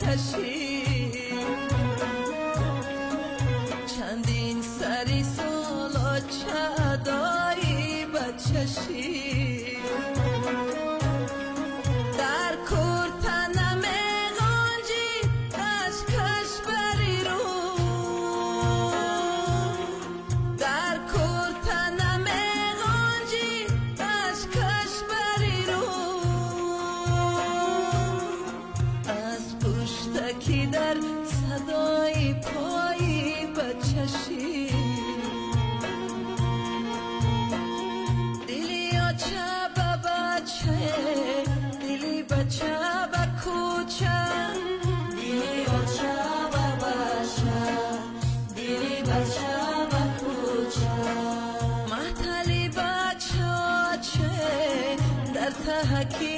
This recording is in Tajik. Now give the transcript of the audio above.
бачашӣ. Чандин сари соло чадои бачашӣ. Дар курта намеғанҷӣ каш-каш бари рӯ. Дар курта намеғанҷӣ каш-каш бари рӯ. Аз пуштаки дар садои пои бачашӣ. Дили оча ба бача, дили бача ба кӯча. Дили оча ба бача, дили бача ба кӯча. Маҳтали бача оча дар таҳаки